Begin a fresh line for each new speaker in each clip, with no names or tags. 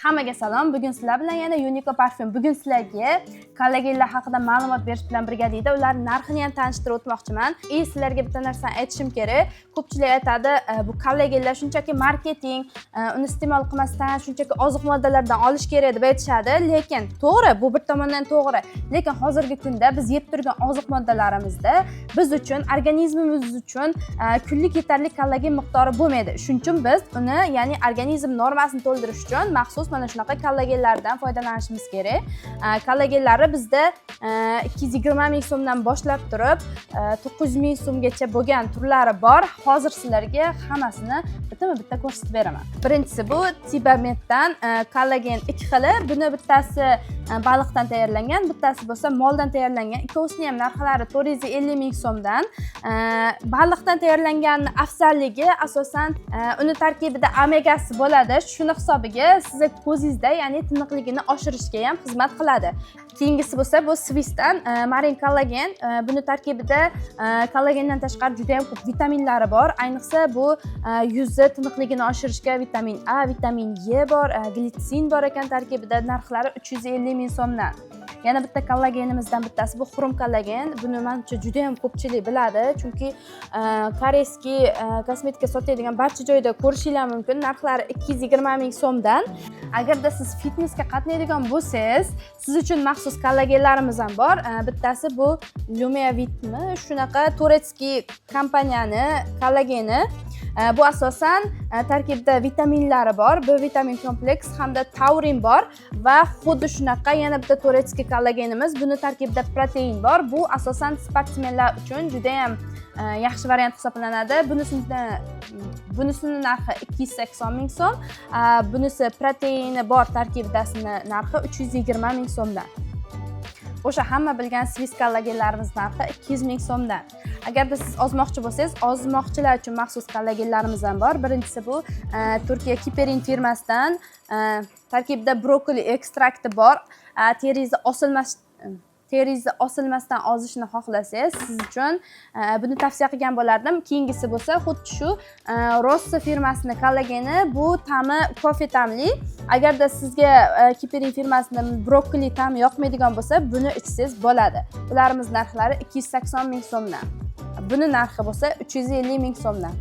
Hammaga salom. Bugun sizlar bilan yana Unico Parfum. Bugun sizlarga kollagenlar haqida ma'lumot berish bilan birgalikda ular narxini ham tanishtirib o'tmoqchiman. И sizlarga bitta narsani aytishim kerak. Ko'pchilik aytadi, bu kollagenlar shunchaki marketing, uni iste'mol qilmasdan shunchaki oziq moddalardan olish kerak deb aytishadi. Lekin to'g'ri, bu bir tomondan to'g'ri. Lekin hozirgi kunda biz yeb turgan oziq moddalarimizda biz uchun, organizmimiz uchun kunlik yetarli kollagen miqdori bo'lmaydi. Shuning uchun biz uni, ya'ni organizm normasini to'ldirish uchun maxsus mana shunaqa kollagenlardan foydalanishimiz kerak. Kollagenlari bizda 220 ming so'mdan boshlab turib 900 ming so'mgacha bo'lgan turlari bor. Hozir sizlarga hammasini bittama bitta ko'rsatib beraman. Birinchisi bu Tibameddan kollagen ikki xili. Buni bittasi baliqdan tayyorlangan, bittasi bo'lsa moldan tayyorlangan. Ikkovisini ham narxlari 450 ming so'mdan. Baliqdan tayyorlangan afzalligi asosan uni tarkibida omegasi bo'ladi. Shuni hisobiga sizni ko'zingizda, ya'ni tiniqligini oshirishga ham xizmat qiladi. Keyingisi bo'lsa bu Swissdan marine kollagen. Buni tarkibida kollagendan tashqari juda ham ko'p vitaminlari bor. Ayniqsa bu yuzni tiniqligini oshirishga vitamin A, vitamin E bor, glitsin bor ekan tarkibida. Narxlari 350 ming so'mdan. Yana bitta kollagenimizdan bittasi bu xurum kollagen. Buni manimcha juda ham ko'pchilik biladi, chunki корейский kosmetika sotadigan barcha joyda ko'rishinglar mumkin. Narxlari 220 ming so'mdan. Agarda siz fitnessga qatnaydigan bo'lsangiz, siz uchun maxsus kollagenlarimiz ham bor. Bittasi bu Lumiavitmi, shunaqa турецкий kompaniyani kollageni. Bu asosan tarkibida vitaminlari bor, B vitamin kompleks hamda taurin bor va xuddi shunaqa yana bitta турецкий kollagenimiz. Buni tarkibida protein bor. Bu asosan sportsmenlar uchun judayam yaxshi variant hisoblanadi. Bunisini narxi 280 ming so'm. Bunisi proteini bor tarkibidasini narxi 320 ming so'mdan. O'sha hamma bilgan Swiss kollagenlarimiz narxi 200 ming so'mdan. Agarda siz ozmoqchi bo'lsangiz, ozmoqchilar uchun maxsus kollagenlarimiz ham bor. Birinchisi bu Turkiya Kiperin firmasidan, tarkibida brokoli ekstrakti bor. Teringizni osilmasdan ozishni xohlasangiz, siz uchun buni tavsiya qilgan bo'lardim. Keyingisi bo'lsa xuddi shu Rosso firmasini kollageni. Bu ta'mi kofe ta'mli. Agarda sizga Kiperin firmasini brokoli ta'mi yoqmaydigan bo'lsa, buni ichsangiz bo'ladi. Bularimiz narxlari 280 ming so'mdan. Buni narxi bo'lsa 350 ming so'mdan.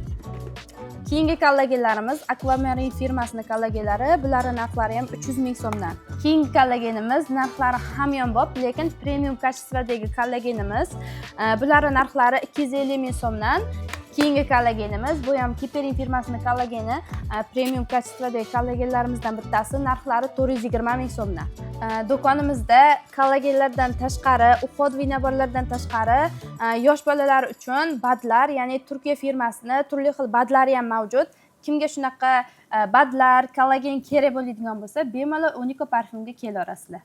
Keyingi kollagenlarimiz Aquamarin firmasini kollagenlari. Bularni narxlari ham 300 ming so'mdan. Keyingi kollagenimiz narxlari hamyonbop, lekin premium качество dagi kollagenimiz. Bularni narxlari 250 ming so'mdan. Keyingi kollagenimiz bu ham Kiperin firmasini kollageni, premium качество dagi kollagenlarimizdan bittasi. Narxlari 420 ming so'mdan. Do'konimizda kollagenlardan tashqari, уходовый набор lardan tashqari, yosh bolalar uchun БАД lar, ya'ni Turkiya firmasini turli xil БАД lari ham mavjud. Kimga shunaqa БАД lar, kollagen kerak bo'ladigan bo'lsa, bemalol Unico Parfumga kelaverasizlar.